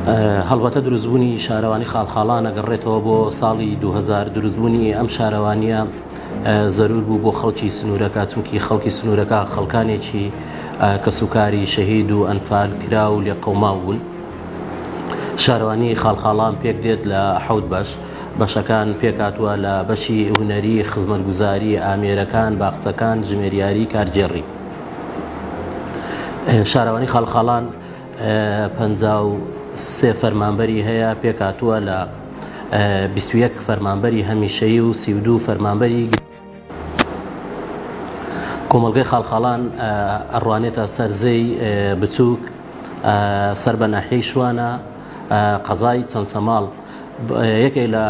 هەڵبەتە دروستبوونی شارەوانی خاڵخاڵان ئەگەڕێتەوە بۆ ساڵی 2000 دروستبوونی ئەم شارەوانیە زەرور بوو بۆ خەڵکی سنوورەکە چونکی خەڵکی سنوورەکە خەڵکانێکی کەسوکاری شەهید و ئەنفال کرا و لێقەوماو بوون. شارەوانی خاڵخاڵان پێک دێت لە حەوت بەش، بەشەکان پێکهاتووە لە بەشی هونەری، خزمەتگوزاری، ئامێرەکان، باخچەکان، ژمێریاری، کارگێڕی. شارەوانی خاڵخاڵان 53 فەرمانبەری هەیە پێکهاتووە لە 21 فەرمانبەری هەمیشەیی و 32 فەرمانبەری کۆمەڵگەی خاڵخاڵان ئەڕوانێتە سەر زێی بچووک سەر بە ناحیەی شوانە قەزای چەمچەماڵ یەکێک لە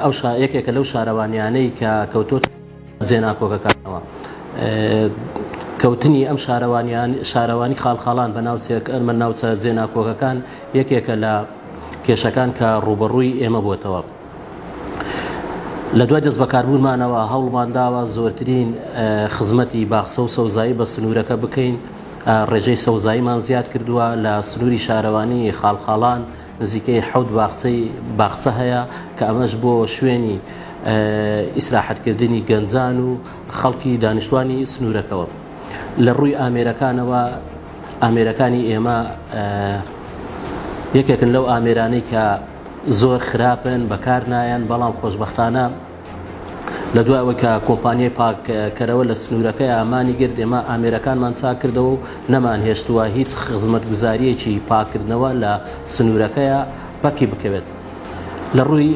ئەو یەکێکە لەو شارەوانیانەی کە کەوتۆت جێناکۆکەکانەوە. کەوتنی ئەم شارەوانیان شارەوانی خاڵخاڵان بە ناوچێک ئەرمە ناوچە جێناکۆکەکان یەکێکە لە کێشەکان کە ڕووبەڕووی ئێمە بۆتەوە. لە دوای دەستبەکاربوونمانەوە هەوڵمان داوە زۆرترین خزمەتی باخچە و سەوزایی بە سنوورەکە بکەین، ڕێژەی سەوزاییمان زیاد کردووە، لە سنووری شارەوانی خاڵخاڵان نزیکەی حەوت باخچەی باخچە هەیە کە ئەمەش بۆ شوێنی ئیسراحەتکردنی گەنجان و خەڵکی دانیشتوانی سنوورەکەوە. لە ڕووی ئامێرەکانەوە ئامێرەکانی ئێمە یەکێکن لەو ئامێرانەی کە زۆر خراپن بەکار نایەن بەڵام خۆشبەختانە لە دوای ئەوەی کە کۆمپانیای پاککەرەوە لە سنوورەکەی ئامانی گرت ئێمە ئامێرەکانمان چاک کردەوە و نەمان هێشتووە هیچ خزمەتگوزاریەکی پاکردنەوە لە سنوورەکەیە پەکی بکەوێت لە ڕووی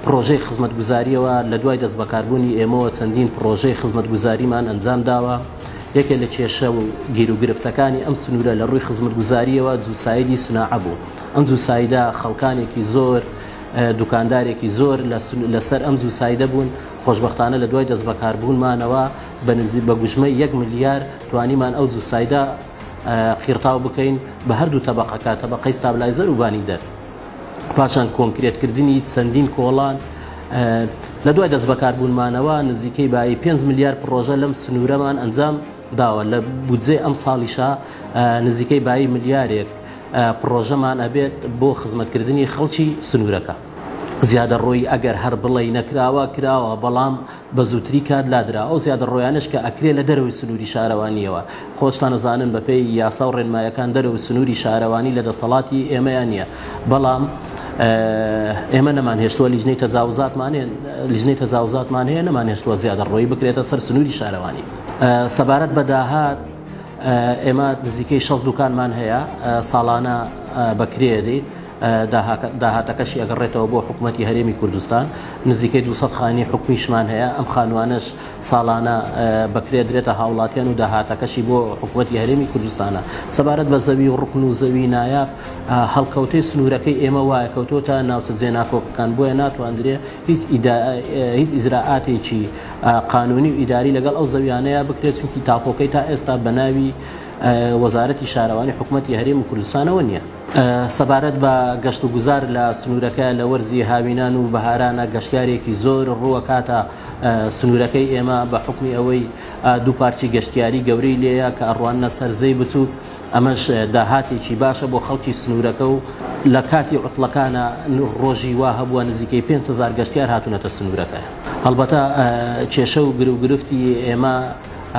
پرۆژەی خزمەتگوزاریەوە لە دوای دەست بەکاربوونی ئێمەوە چەندین پرۆژەی خزمەتگوزاریمان ئەنجام داوە یەکێ لە کێشە و گیروگرفتەکانی ئەم سنوورە لە ڕووی خزمەتگوزاریەوە جوسایدی سناعە بوو ئەم زووسایدە خەڵکانێکی زۆر دوکاندارێکی زۆر لەسەر ئەم زووسایدە بوون، خۆشبەختانە لە دوای دەستبەکاربوونمانەوە بە نزی بە گوژمەی یەک ملیار توانیمان ئەو زووسایدە قیڕتاو بکەین بە هەردوو تەبەقەکە تەبەقەی ستابلایزەر و بانی دەر پاشان کۆنکرێتکردنی چەندین کۆڵان لە دوای دەستبەکاربوونمانەوە نزیکەی بایی 5 ملیار پڕۆژە لەم سنوورەمان ئەنجام داوە لە بودجەی ئەمساڵیشا نزیکەی بایی ملیارێک پڕۆژەمان ئەبێت بۆ خزمەتکردنی خەڵکی سنوورەکە. زیادەڕۆیی ئەگەر هەر بڵێی نەکراوە، کراوە، بەڵام بە زووتری کات لادرا. ئەو زیادەڕۆیانەش کە ئەکرێ لە دەرەوەی سنووری شارەوانییەوە. خۆشتان ئەزانن بەپێی یاسا و ڕێنمایەکان دەرەوەی سنووری شارەوانی لە دەسەڵاتی ئێمەیا نییە. بەڵام ئێمە نەمانهێشتووە لیژنەی تەجاوزاتمان لیژنەی تەجاوزاتمان هەیە نەمانهێشتووە زیادەڕۆیی بکرێتە سەر سنووری شارەوانی. سەبارەت بە داهات، ئێمە نزیکەی 60 دوکانمان هەیە ساڵانە بە کرێ دەین داهاتەکەشی ئەگەڕێتەوە بۆ حکوومەتی هەرێمی کوردستان نزیکەی 200 خانی حکومیشمان هەیە ئەم خانوانەش ساڵانە بەکرێ درێتە هاوڵاتیان و داهاتەکەشی بۆ حکوومەتی هەرێمی کوردستانە سەبارەت بە زەوی و ڕکن و زەوی نایاب هەڵکەوتەی سنوورەکەی ئێمە وایە کەوتۆتە ناوچە جێناکۆکەکان بۆیە ناتواندرێ هیچ هیچ ئیجرائاتێکی قانونی و ئیداری لەگەڵ ئەو زەویانەیە بکرێت چونکی تاپۆکەی تا ئێستا بە ناوی وەزارەتی شارەوانی حکوومەتی هەرێم و کوردستانەوە نییە. سەبارەت بە گەشت و گوزار لە سنوورەکە لە وەرزی هاوینان و بەهارانە گەشتیارێکی زۆر ڕووەکاتە سنوورەکەی ئێمە بە حوکمی ئەوەی دوو پارکی گەشتیاری گەورەی لێیە کە ئەڕواننە سەر زێی بچووک ئەمەش داهاتێکی باشە بۆ خەڵکی سنوورەکە و لە کاتی عوتڵەکانا ڕۆژی وا هەبووە نزیکەی 5000 گەشتیار هاتوونەتە سنوورەکە. هەڵبەتە کێشە و گروگرفتی ئێمە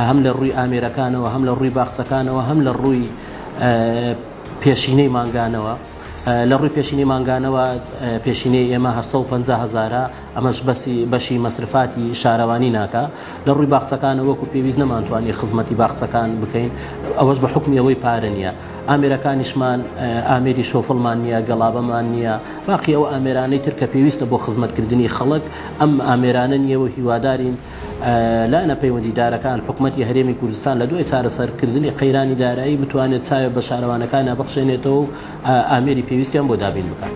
هەم لە ڕووی ئامێرەکانەوە هەم لە ڕووی باخچەکانەوە هەم لە ڕووی پێشینەی مانگانەوە لە ڕووی پێشینەی مانگانەوە پێشینەی ئێمە 850 هەزارە ئەمەش بەسی بەشی مەسرفاتی شارەوانی ناکا لە ڕووی باخچەکانەوە وەکو پێویست نەمانتوانی خزمەتی باخچەکان بکەین ئەوەش بە حوکمی ئەوەی پارە نییە ئامێرەکانیشمان ئامێری شۆفڵمان نییە گەڵابەمان نییە باقی ئەو ئامێرانەی تر کە پێویستە بۆ خزمەتکردنی خەڵک ئەم ئامێرانە نییە و هیوادارین لایەنە پەیوەندیدارەکان حکومەتی هەرێمی کوردستان لە دوای چارەسەرکردنی قەیرانی دارایی بتوانێت چاوێ بە شارەوانەکانە بخشێنێتەوە و ئامێری پێویستیان بۆ دابین بکات.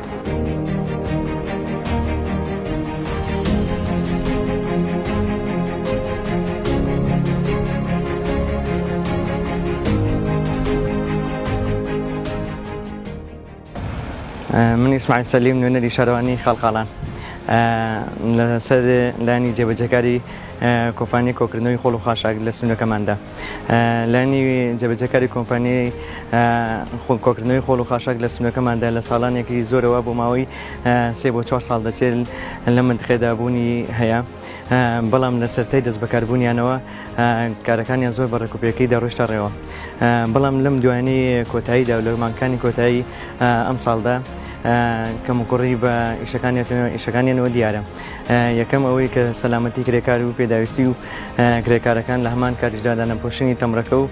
من ئیسماعیل سەلیم نوێنەری شارەوانی خاڵخاڵان. لەسەر لایەنی جێبەجێکاری کۆمپانیای کۆکردنەوەی خۆڵ و خاشاک لە سنوورەکەماندا. لایەنی جێبەجێکاری کۆمپانیای کۆکردنەوەی خۆڵ و خاشاک لە سنوورەکەماندا لە ساڵانێکی زۆرەوە بۆ ماوەی سێ بۆ چوار ساڵ دەچێت لە مەنتقەدا بوونی هەیە. بەڵام لە سەرتای دەستبەکاربوونیانەوە کارەکانیان زۆر بە ڕێکوپێکی دەڕۆیشتە ڕێوە. بەڵام لەم دوایانەی کۆتاییدا و لە مانگەکانی کۆتایی ئەمساڵدا کەموکوڕی بە ئیشەکانیانەوە دیارە. یەکەم ئەوەی کە سەلامەتی کرێکار و پێداویستی و کرێکارەکان لە هەمان کاتیشدا دانەپۆشینی تەمرەکە و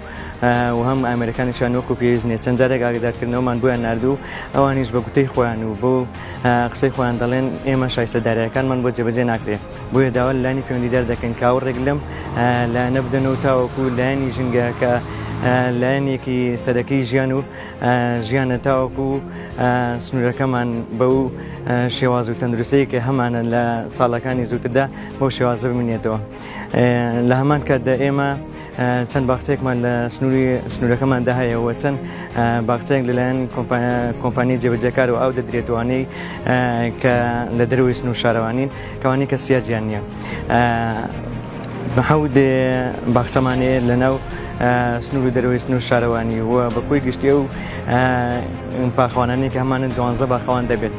و هەم ئامێرەکانیشیان وەکو پێویست نییە. چەند جارێک ئاگادارکردنەوەمان بۆیان ناردوو و ئەوانیش بە گوتەی خۆیان و بۆ قسەی خۆیان دەڵێن ئێمە شایستە دارایەکانمان بۆ جێبەجێ ناکرێ. بۆیە داوا لە لایەنی پەیوەندیدار دەکەین کە ئاوڕێک لەم لایەنە بدەن و تاوەکو لایەنی ژینگە کە لایەنێکی سەرەکی ژیان و ژیانە تاوەکو سنوورەکەمان بەو شێواز و تەندروستەی کە هەمانە لە ساڵەکانی زووتردا بەو شێوازە بمینێتەوە. لە هەمان کاتدا ئێمە چەند باخچەیەکمان لە سنووری سنوورەکەماندا هەیە و چەند باخچەیەک لەلایەن کۆمپانیای جێبەجێکار و ئاو دەدرێتوانەی کە لە دەرەوەی سنوور شارەوانین کەوانی کە سیاجیان نییە. حەوت باخچەمان هەیە لەناو سنوور و دەرەوەی سنوور شارەوانی و بە کۆی گشتی ئەو پاخەوانانەی کە هەمانن دوانزە باخەوان دەبێت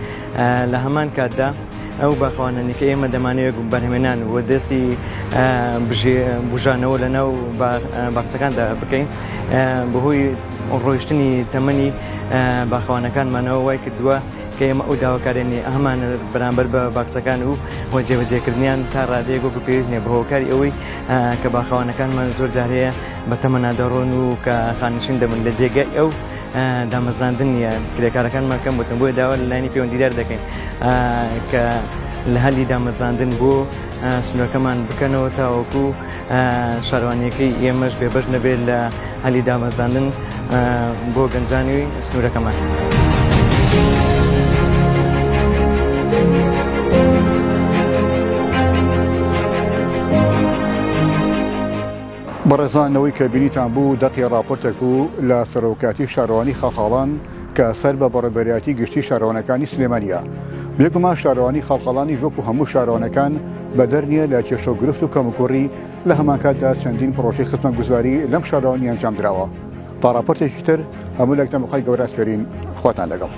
لە هەمان کاتدا ئەو باخەوانانی کە ئێمە دەمانەوێت بەرهەمێنان و دەستی بژانەوە لە ناو باخچەکاندا بکەین بەهۆی ڕۆیشتنی تەمەنی باخەوانەکانمانەوە وای کردووە کە ئێمە ئەو داواکاریانەی هەمانە بەرامبەر بە باخچەکان و و جێبەجێکردنیان تا ڕادەیەک وەکو پێویست نییە بە هۆکاری ئەوەی کە باخەوانەکانمان زۆر جار هەیە بە تەمەنا دەڕۆن و کە خانەنشین دەبن لە جێگای ئەو دامەزراندن نییە کرێکارەکانمان کەم بوتن بۆیە داوا لە لایەنی پەیوەندیدار دەکەین کە لە هەلی دامەزراندن بۆ سنوورەکەمان بکەنەوە تاوەکو شارەوانیەکەی ئێمەش بێبەش نەبێت لە هەلی دامەزراندن بۆ گەنجانی سنوورەکەمان. بەڕێزان ئەوەی کە بینیتان بوو دەقی ڕاپۆرتێک بوو لە سەرۆکایەتی شارەوانی خاڵخاڵان کە سەر بە بەڕێوەبەرایەتی گشتی شارەوانەکانی سلێمانییە. بێگومان شارەوانی خاڵخاڵانیش وەکو هەموو شارەوانەکان بەدەر نییە لە کێشە و گرفت و کەموکوڕی، لە هەمانکاتدا چەندین پڕۆژەی خزمەتگوزاری لەم شارەوانییە ئەنجامدراوە. تا ڕاپۆرتێکی تر هەموو لایەکتان بە خوای گەورە ئەسپێرین. خواتان لەگەڵ.